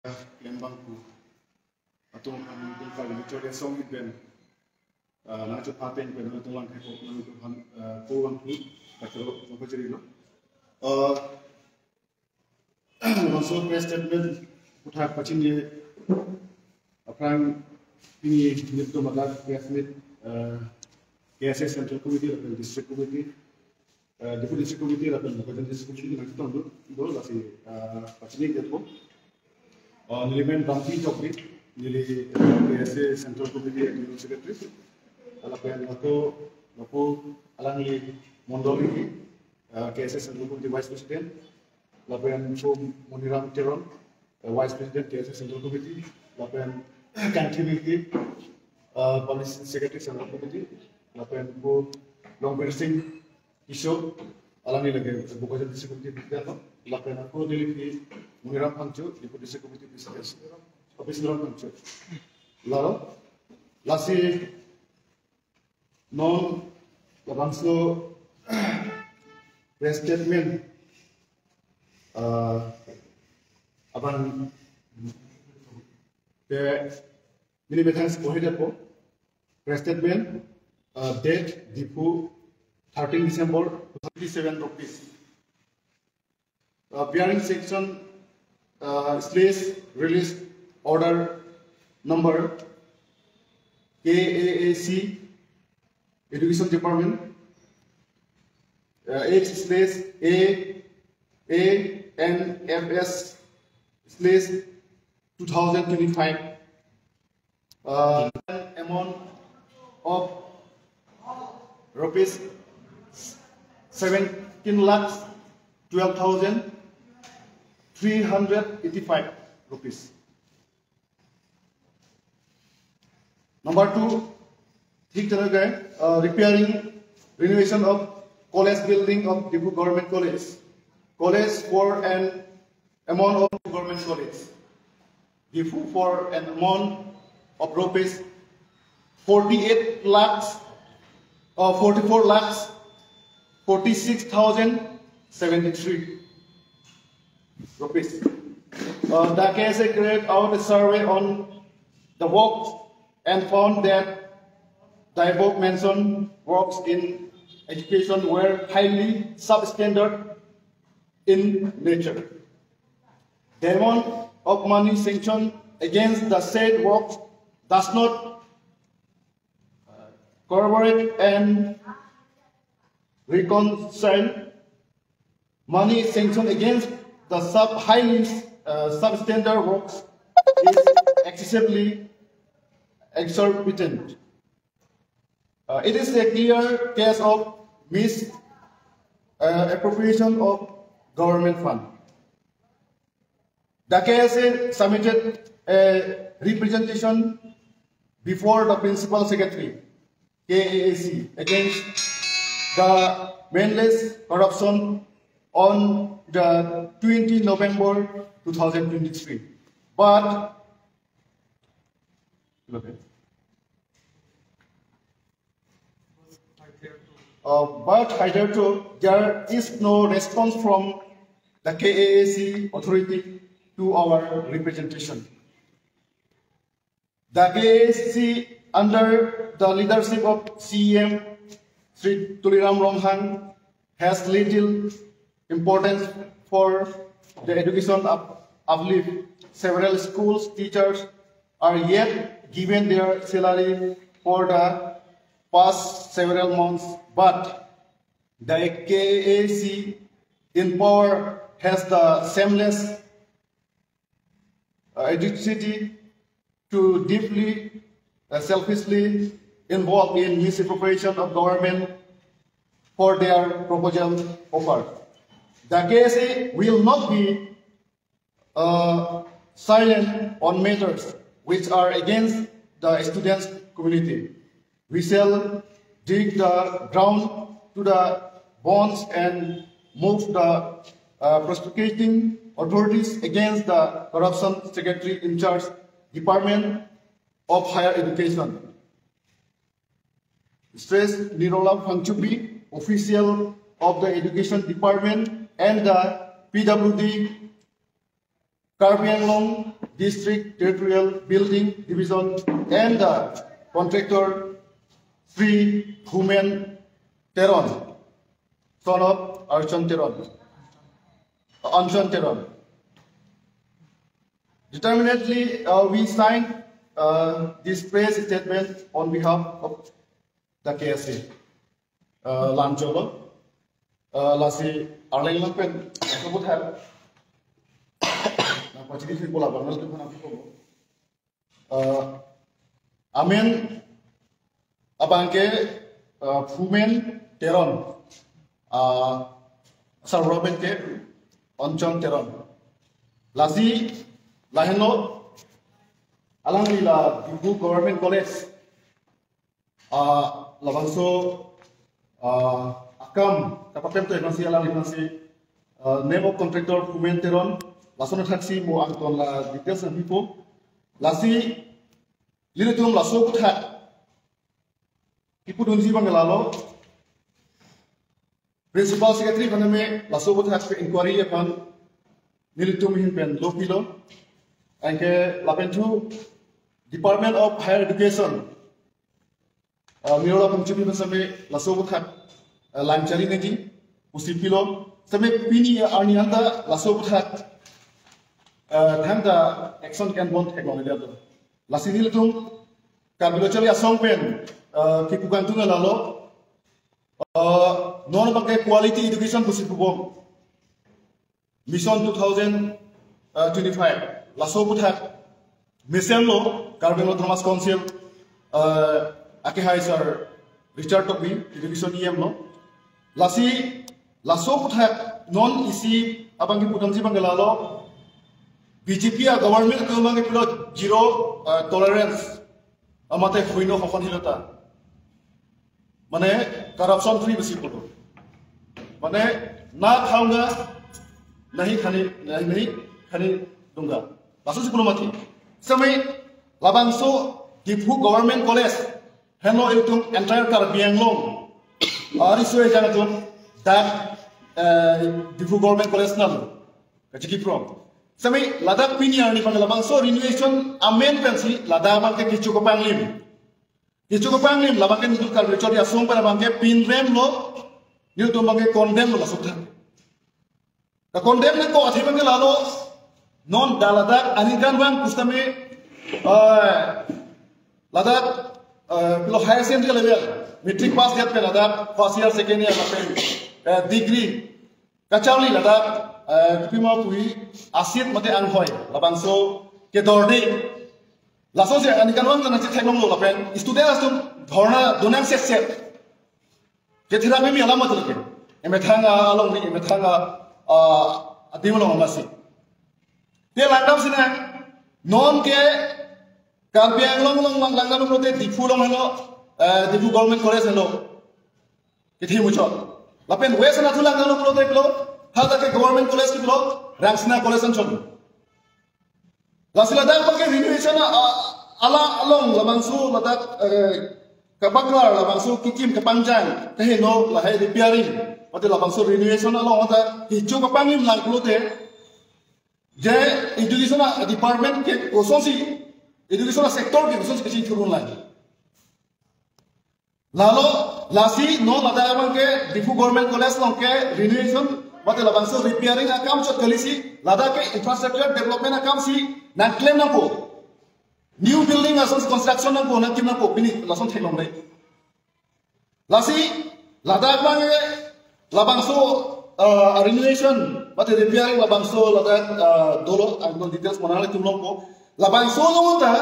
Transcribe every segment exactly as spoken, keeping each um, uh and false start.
Klembangphu atum aphan Victoria Song pen, ah, nangchepateng pen atum lang kekok nang tuhan, ah, ko wangphu kachoro ko jerilo. Ah, laso press statement puthak pachini aphrang pini nelitum adak press meet, ah, K S A Central Committee lapen District Committee, ah, Diphu District Committee lapen Bokajan District Committee nangtong do, do lasi, ah, pachini dia po. Ah, neli men Bangpi Jokbi, neli, ah, K S A Central Committee and General Secretary. Lapen ako, ako alangli Mondol Ingti, ah, K S A Central Committee Vice President. Lapen Pu Moniram Teron, ah, Vice President K S A Central Committee. Lapen Kangthim Ingti, ah, Publicity Secretary Central Committee. Lapen Pu Longbir Sing Tisso, alangli lake Bokajan District Committee President lo. Lapen ako neli Pi Moniram Phangcho, Diphu District Committee President, Pi Moniram Phangcho. Lalo, lasi non labangso press statement, ah, abang te neli methang si bohe dia po. Press statement, ah, date Diphu, thirteen December twenty-seven rupees. Uh, bearing section, uh, slash release order number K A A C, Education Department, uh, H slash A A N F S slash two thousand twenty-five, uh, amount of rupees seventeen lakhs twelve thousand three hundred eighty-five rupees. Number two, thik teneke, uh, repairing, renovation of college building of Diphu Government College. College for an amount of Government College, Diphu, for an amount of rupees forty-eight lakhs, uh, forty-four lakhs forty-six thousand seventy-three rupees. Uh, the K S A carried out a survey on the work and found that the above mentioned works in education were highly substandard in nature. The amount of money sanctioned against the said works does not corroborate and reconcile money sanctioned against the sub highly, uh, substandard works is excessively exorbitant. Uh, it is a clear case of mis, uh, appropriation of government fund. The K S A submitted a representation before the Principal Secretary, K A A C, against the menless corruption on the twenty November two thousand twenty-three. But, uh, but hitherto, there is no response from the K A A C authority to our representation. The K A A C, under the leadership of C E M Shri Tuliram Ronghang, has little importance for the education up, uplift. Several schools teachers are yet given their salary for the past several months, but the K A A C in power has the shameless, uh, audacity to deeply, uh, selfishly involved in misappropriation of government for their proposal offer. The K S A will not be, uh, silent on matters which are against the students' community. We shall dig the ground to the bones and move the, uh, prosecuting authorities against the corruption secretary in charge Department of Higher Education. Stress Nirola Phangchopi, official of the Education Department and the P W D Karbi Anglong District Territorial Building Division and the contractor Sri Humen Teron, son of Archon Teron, Anchon Teron. Determinedly, uh, we signed uh, this press statement on behalf of the K S A. Uh, lam cholo. Uh, lasi arleng lang pen, aku buat hal. Na pachini sih bola bangal tu pun aku. Uh, amen abangke uh, Phumen Teron, uh, Sarwabet ke Onchon Teron. Lasi lahenlo alangli la Diphu Government College, uh, labangso uh, akam kapaklem to emasi alangli emasi uh, name of contractor Phumen Teron, lason thaksi mo angton la details nangpipo. Lasi nelitum laso aputhak kipudunji abang lalo, Principal Secretary aphan me laso aputhak inquiry aphan nelitum ahin pen lo pilo. Anke lapen thu Department of Higher Education, uh, Mirola Phangchopi aphan same laso aputhak uh, lang chari nangji pusi pilo. Same pini arni anta laso aputhak uh, thangta action kan bon theklong dia to. Lasi nelitum Karbi Lo Charli Asong pen uh, kipu kangtung lalo, uh, non abangke quality education pusi pubom Mission two thousand twenty-five. Laso aputhak mesen lo Karbi Anglong Autonomous Council, uh, akehai Sir Richard Tokbi, Education E M lo. Lasi laso aputhak non isi abang kipudamji abang lalo, B J P a government ke abang kipilo zero uh, tolerance, amate huino hokon hilota. Mane corruption free besi pulo. Mane na khaunga, nahi khane, nahi, nahi khane dunga. Laso si pulo mati. Same labangso Diphu Government College henlo ilitum entire Karbi Anglong ariso ejang atum dak eh, Diphu Government College nalo kachiki from. Same ladak pini arni abang labangso renovation amen pensi ladak abangke kecho kepanglim. Kecho kepanglim labangke nelitum Karbi Lo Charli Asong pen abangke pinrem lo, nelitum abangke condemn lo laso aputhak. Ka condemn nangkok athe abangke lalo, non dak ladak aningkanvang pusitame, eh, ladak eh, pilo higher secondary level, matric pass det pen ladak first year, second year lapen eh, degree kacharli ladak eh, kopima pu a-seat mate anghoi labangso kedorde. Laso si aningkanvang ta nangchetheklonglo lapen student atum dhorna donang set set. Kethera mimi alam atum ke. Emethang along ni, emethang a, a, adim along amatsi. Te langdam sinang, non ke Karbi Anglong along lang langdam pulote Diphu along helo, eh, Diphu Government College helo. Kethe muchot. Lapen West anatthu langdam pulote pulo, hadak ke Government College ke pulo, Rangsina College anchot. Lasi ladak abangke renovation a, a, ala along labangso ladak eh, kapaklar labangso kikim kapangjang kaheno lahai repairing. Pati labangso renovation along anta kecho kapanglim lang pulote je education a department ke kosonsi, education a sector ke kosonsi kachingthurun lang. Lalo, lasi non ladak abangke Diphu Government College along ke renovation mate labangso repairing akam chot kalisi, ladak ke infrastructure development akam si nangklem nangpo. New building ason construction nangpo, nangkim nangpo, pini lason theklongle. Lasi ladak abangke labangso uh, renovation mate repairing labangso ladak uh, dolo angdon details mana le tumlongpo. Labangso along ta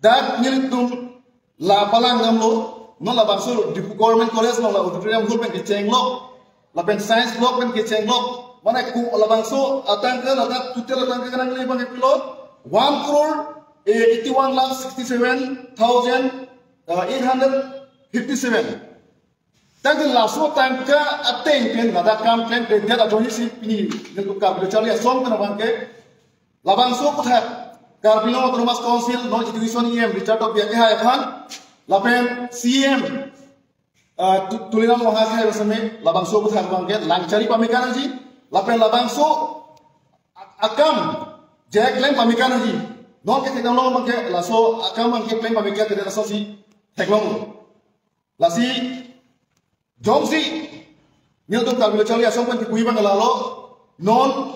dak nelitum la palang damlo, non labangso Diphu Government College along la auditorium hall pen kechenglok, lapen science block pen kechenglok, mane ku labangso atangka ladak total atangka kanang le abangke pilo one crore eighty one lakh sixty seven thousand eight hundred fifty seven. Tangte laso tangka ateng pen ladak kam klem klemdet ajoine si pini nelitum Karbi Lo Charli Asong pen abangke labangso aputhak Karbi Anglong Autonomous Council non Education E M Richard Tokbi akehai aphan lapen C M uh, Tu- Tuliram Ronghang akehai aphan same labangso aputhak abangke lang chari pame kanangji lapen labangso a- akam Je klem pameka nangji. Non ke theklong abangke laso akam abangke klem pameka ke laso si theklong. Lasi jongsi nelitum Karbi Lo Charli Asong pen kipu abang lalo, non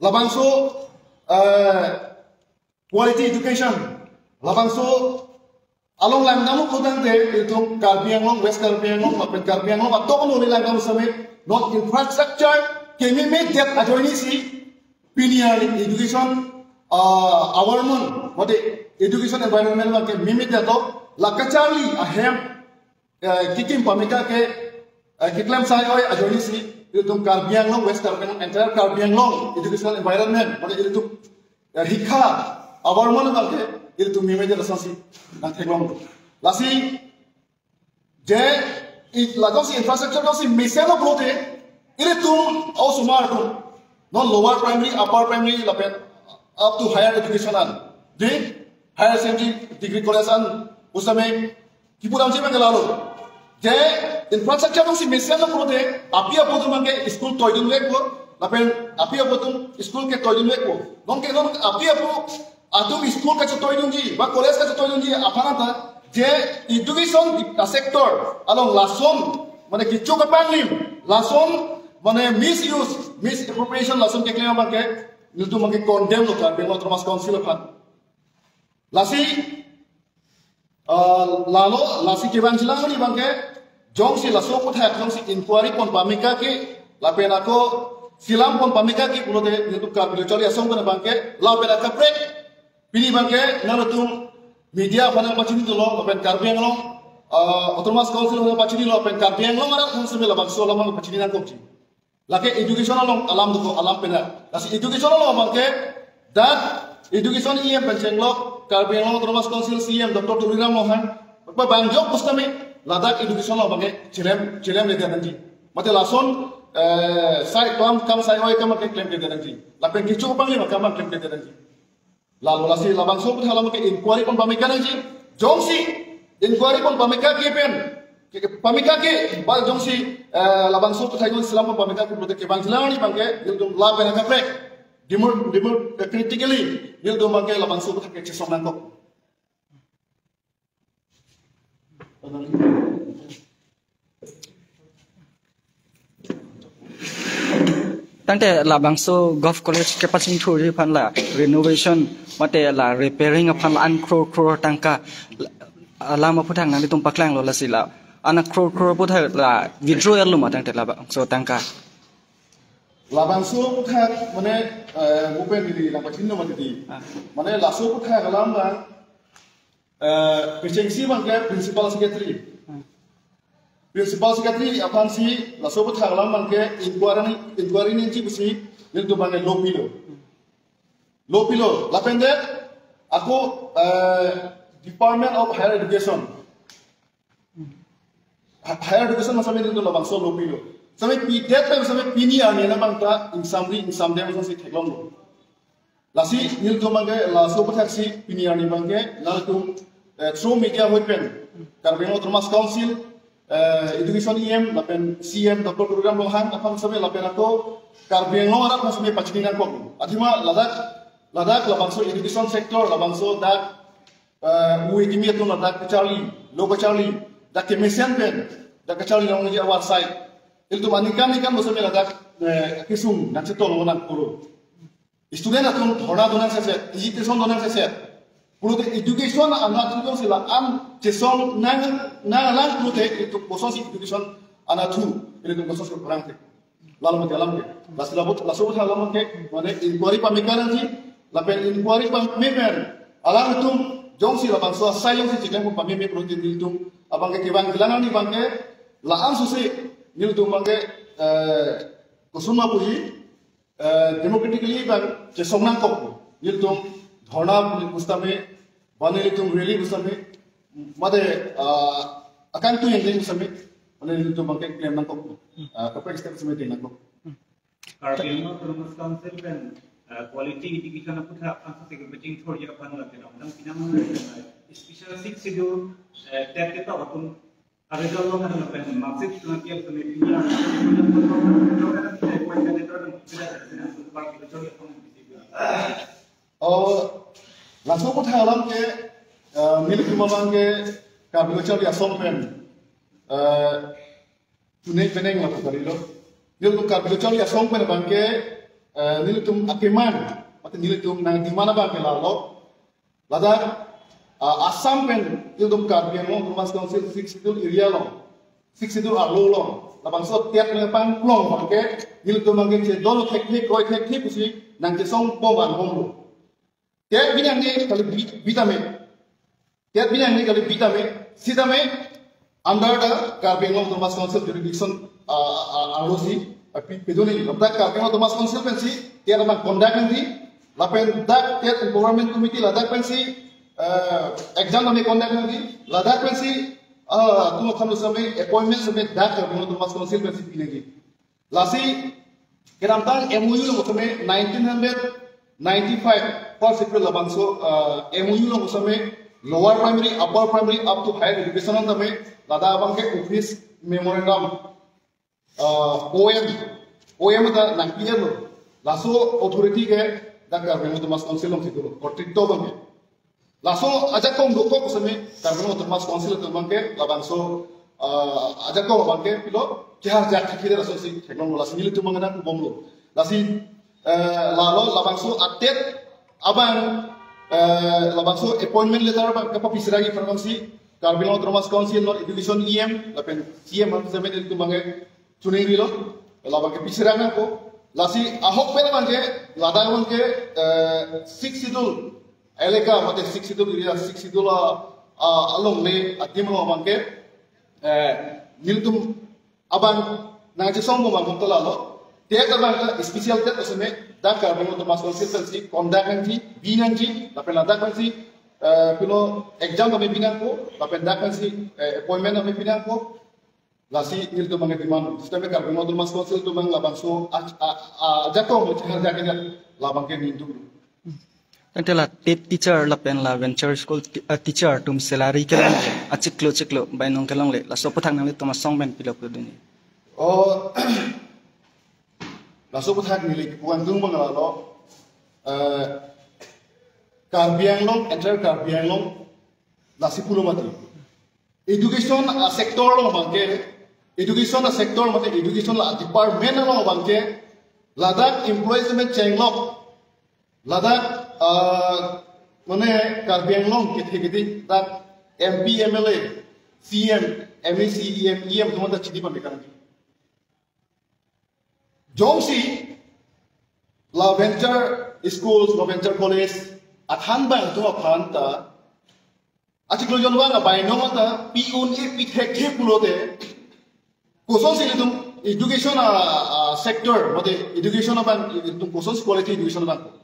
labangso, eh, quality education, labangso along langdam putangte, itum Karbi Anglong, West Karbi Anglong, lapen Karbi Anglong atok nuli langdam same, non infrastructure kememedet ajoine si, pini arni education, ah, environment, mate education environment abangke memedet to, la kacharli ahem, eh, kekim pameka ke, eh, keklem sai-oi ajoine si, itum Karbi Anglong, West Karbi Anglong, entire Karbi Anglong educational environment, mate itum, eh, hikha environment abangke itum memedet asonsi nangtheklong. Lasi je, i, la jongsi infrastructure jongsi mesenlo pulote, itum osomar atum, non lower primary, upper primary, lapen up to higher education an, di higher secondary, degree college an, usame kipu damji abang lalo. Je infrastructure jongsi mesenlo pulote, api apo atum abangke school toidunvekpo, lapen api apo atum school ketoidunvekpo. Non ke non api apo atum school kachetoidunji, ba college kachetoidunji aphan anta, je education sector along lason, mane kecho kapanglim, lason, mane misuse, misappropriation lason keklem abangke, nelitum abangke condemn lo Karbi Anglong Autonomous Council aphan. Lasi, ah, lalo, lasi kevang jilang ni abangke, jongsi laso aputhak, jongsi inquiry pon pameka ke, lapen ako selam pon pameka ke, pulote nelitum Karbi Lo Charli Asong pen abangke, lapen akaprek, pini abangke, nangtum media aphan nangpachini dolo, lapen Karbi Anglong, ah, Autonomous Council aphan nangpachini dolo, lapen Karbi Anglong arat aphan seme labangso alam nangpachini nangkokji. Lake education along alam doko, alam pena. Lasi education along abangke, dak education E M pen chenglok, Karbi Anglong Autonomous Council C E M Doctor Tuliram Ronghang, ba bangjok pusitame, ladak education along abangke, chirem, chiremledet nangji. Mate lason, eh, sai kam, kam sai-oi akam abangke klemledet nangji. Lapen kecho panglim akam abangke klemledet nangji. Lalo lasi labangso aputhak alam ke inquiry pon pameka nangji. Jongsi inquiry pon pameka ke pen, ke, ke, pameka ke, ba jongsi, eh, labangso aputhak jongsi selam pon pameka ke pulote kevang jilang ni abangke, nelitum lapen akaprek, demo, demo, eh, critically, nelitum abangke labangso aputhak ke chesong nangkok. Tangte labangso Govt College kepachingthurji aphan la renovation mate la repairing aphan la an crore crore tangka alam aputhak nanglitum paklanglo, lasi la an crore crore aputhak la withdraw lo ma tangte labangso tangka? Labangso aputhak mane, eh, mo pen neli nangpachini mati di. Ah. Mane laso aputhak alam abang, eh, pachengsi abangke Principal Secretary. Hmm. Principal Secretary aphansi laso aputhak alam abangke inquiry, inquiry nangji pusi nelitum abangke lo pilo. Lo pilo. Lapen det ako, eh, Department of Higher Education. Ha-, Higher Education aphan seme nelitum labangso lo pilo. Seme pidet pen seme pini arni nang abang ta ingsamri ingsamdem asonsi theklonglo. Lasi nelitum abangke laso aputhak si pini arni abangke nangtum, eh, through media ahoi pen Karbi Anglong Autonomous Council, eh, Education E M lapen C E M Doctor Tuliram Ronghang aphan seme lapen ako Karbi Anglong arat aphan seme pachini nangkok. Athema ladak, ladak labangso education sector, labangso dak, eh, ui kimi atum ladak kacharli, lo kacharli, dak kemesen pen, dak kacharli nangji awar sai. Ilitum aningkan ningkan mo seme ladak, eh, kesung nangchetong nangkuro. Student atum dhorna do nangseset, agitation do nangseset. Pulote education anatthu jongsi la-an chesong nang, nanglang pulote ilitum kosonsi education anatthu, ilitum kosonsi kurang te. Lalo mate alam ke. Lasi labot, laso alam ke, mane inquiry pameka nangji, lapen inquiry pameka pen alangtum jongsi labangso asai jongsi chikang pameme pulote nelitum abangke kevang kelang ni abangke la-an susi nelitum abangke, eh, koson ma puji, eh, democratically abang chesong nangkok. Nelitum dhorna pusitame, ba nelitum rally pusitame, mate, ah, akangtui yang pusitame, mane nelitum abangke klem nangkok. Ah, kaprek step pusitame deng nangkok. Karbi Anglong Autonomous Council pen, ah, quality education aputhak aphan sese kepachingthurji aphan lake dam dam pinang, ah, special six schedule, eh, tet ketok atum Arijal lo kan pen maksud semakin semakin yang Oh, laso aputhak alam ke, eh, nelitum abang ke Karbi Lo Charli Asong pen, eh, chunei peneng lapu kalilo. Nelitum Karbi Lo Charli Asong pen abang ke, eh, nelitum akeman, mate nelitum nangdemand abang ke lalo. Ladak, ah, Assam pen nelitum Karbi Anglong Autonomous Council Sixth Schedule area along, Sixth Schedule arlo along, labangso tet nangpangplong abang ke, nelitum abang ke chedon thekthe, kroi thekthe pusi nangchesong bom angbomlo. Tet binong ne kali bi-, bi tame. Tet binong ne kali bi tame. Sitame under the Karbi Anglong Autonomous Council jurisdiction, ah, ah, arlo si, ah, pi-, pidun nangji. Ladak Karbi Anglong Autonomous Council pensi tet abang conduct nangji. Lapen dak tet empowerment committee ladak pensi, eh, exam tame conduct nangji. Ladak pensi, ah, tuma khan sitame appointment sitame dak Karbi Anglong Autonomous Council pensi pi nangji. Lasi kedamtang M O U along sitame nineteen ninety-five first April labangso, uh, M O U along sitame lower primary, upper primary up to higher education an tame ladak abang ke office memorandum, uh, O M, O M ta nangpi-etlo. Laso authority ke dak Karbi Anglong Autonomous Council alongsi dolo, kortritto abang ke. Laso ajakong dokok sitame Karbi Anglong Autonomous Council atum abang ke labangso, ah, ajakong abang ke pilo kehar jak thekhi de laso si theklonglo, lasi nelitum abang nangkubomlo. Lasi, eh, lalo labangso atet abang, eh, labangso appointment letter abang kapapisirangji aphan abangsi Karbi Anglong Autonomous Council non education E M lapen C M aphan sitame nelitum abang ke chunengrilo, labang ke pisirang nangpo. Lasi ahok pen abang ke, ladak abang ke, eh, Sixth Schedule elaka, mate Sixth Schedule area, Sixth Schedule, ah, ah, alongle adim along abang ke, eh, nelitum abang nangchesong bom abang ke lalo. Tet abang ke special tet sitame dak Karbi Anglong Autonomous Council pensi conduct nangji, bi nangji, lapen ladak pensi, eh, pilo exam tame bi nangpo, lapen dak pensi, eh, appointment tame bi nangpo. Lasi nelitum abang ke demand, sitame Karbi Anglong Autonomous Council atum abang labangso a, a, a, ajakong kehar jak ke labang ke ningduk. Tangte la tet teacher lapen la venture school ti-, ah, teacher atum salary kelongle, achiklo chiklo bainong kelongle, laso aputhak nanglitum asong pen pilo pudunji? Oh, laso aputhak neli kepudun abang lalo, eh, Karbi Anglong, entire Karbi Anglong, lasi pulo mati. Education a sector along abang ke, education a sector mate education la department along abang ke, ladak employee sitame chenglok, ladak, ah, mane Karbi Anglong kethe kethe dak M P, M L A, C M, M A C, E M, E M atum ta chini pame kang. Jongsi la venture schools, la venture college athan abang atum aphan ta achiklo jon abang abainong ta pi-un-e, pi thekthe pulote, kosonsi ilitum education a, a sector mate education abang ilitum kosonsi quality education abang?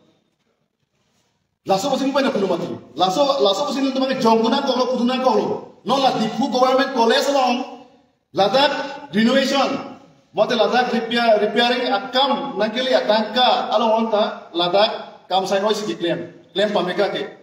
Laso pusi pen pulo mati. Laso, laso pusi nelitum abang ke jongdun nangkoklo, pudun nangkoklo. Non la Diphu Government College along ladak renovation mate ladak repair, repairing akam nangkele atangka along anta ladak kam sai oi si keklem, klem pame kake.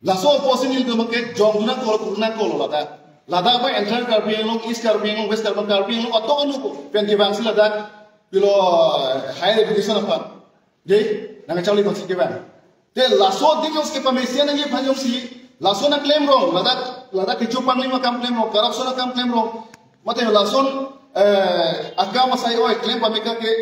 Laso pusi nelitum abang ke jongdun nangkoklo, pudun nangkoklo ladak. Ladak abang entire Karbi Anglong, East Karbi Anglong, West Karbi, Karbi Anglong atum anu ko pen kevangsi ladak pilo, eh, higher education aphan. Dei, nangcharli phansi kevang. Te laso adim jongsi kepamesi nangji aphan jongsi, laso nangklemrong, ladak, ladak kecho panglim akam klemrong, corruption akam klemrong. Mate lason, eh, akam asai oi klem pame kake,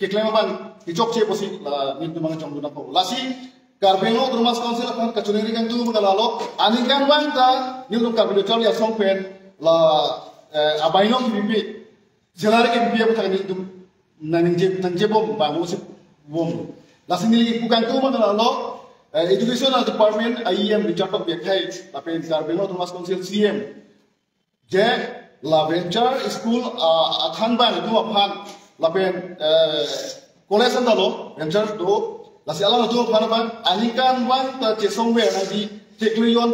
keklem abang kechokche pusi la nelitum abang jongdun nangkok. Lasi Karbi Anglong Autonomous Council aphan kachiningri kangtung abang lalo, aningkanvang ta nelitum Karbi Lo Charli Asong pen la, eh, abainong kebipi, salary kebipi aphuthak nelitum nangje, nangjebom abang si bom. Lasi neli kepu kangtung abang lalo, eh, Education Department a E M Richard Tokbi akhai, lapen Karbi Anglong Autonomous Council C M, je la venture school, ah, athan abang atum aphan lapen, eh, college anta lo venture do, lasi alangtum aphan abang aningkanvang ta chesongver nangji chiklo jon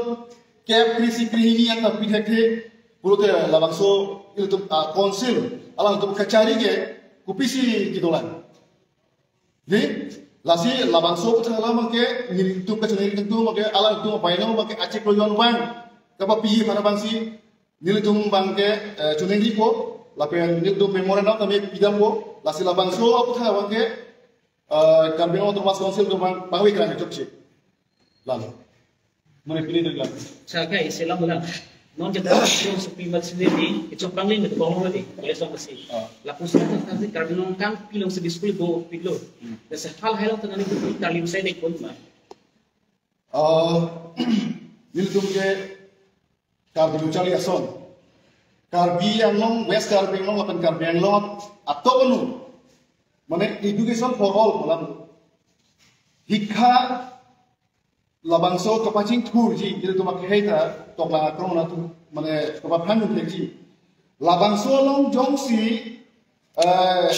kep kre-isi kre-hini anta pi thekthe pulote labangso ilitum, ah, council alangtum kachari ke kopisi kedolang? Dei, lasi labangso aputhak alam abang ke nelitum kachiningri kangtung abang ke, alangtum abainong abang ke achiklo jon abang kapapi aphan abangsi nelitum abang ke, eh, chiningripo, lapen nelitum memorandum tame pidampo, lasi labangso aputhak abang ke eh, Karbi Anglong Autonomous Council atum abang pangvekra chokche. Lalo. Mane pini dun lang. Sa kai selam lang. Non jada yung supreme sendiri, kechopang ling itu bang lagi, boleh sama sih. Ah. Lapuson kan Karbi Anglong kan pilong sedih sekali bo pilo. Hmm. Dan sehal hal itu nanti Karbi saya dek pun mah. Ah, nelitum ke Karbi Lo Charli Ason. Karbi Anglong, West Karbi Anglong, lapen Karbi Anglong atok anu. Mane education for all pu alam. Hikha labangso kapachingthurji, ilitum akhei ta toklang akrong atum, mane kapaphan thekji. Labangso along jongsi, eh,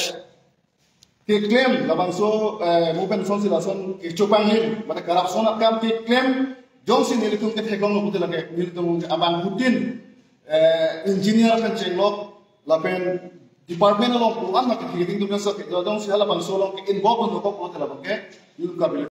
keklem, labangso, eh, movement asonsi lason kechopang ling, mane corruption akam keklem, jongsi nelitum ketheklonglo pute lake, nelitum abang putin, eh, engineer pen chenglok, lapen department along ko-an lake ketheklong atum jongsi, jongsi halabangso along ke-involve nangkok pute labang ke, nelitum Karbi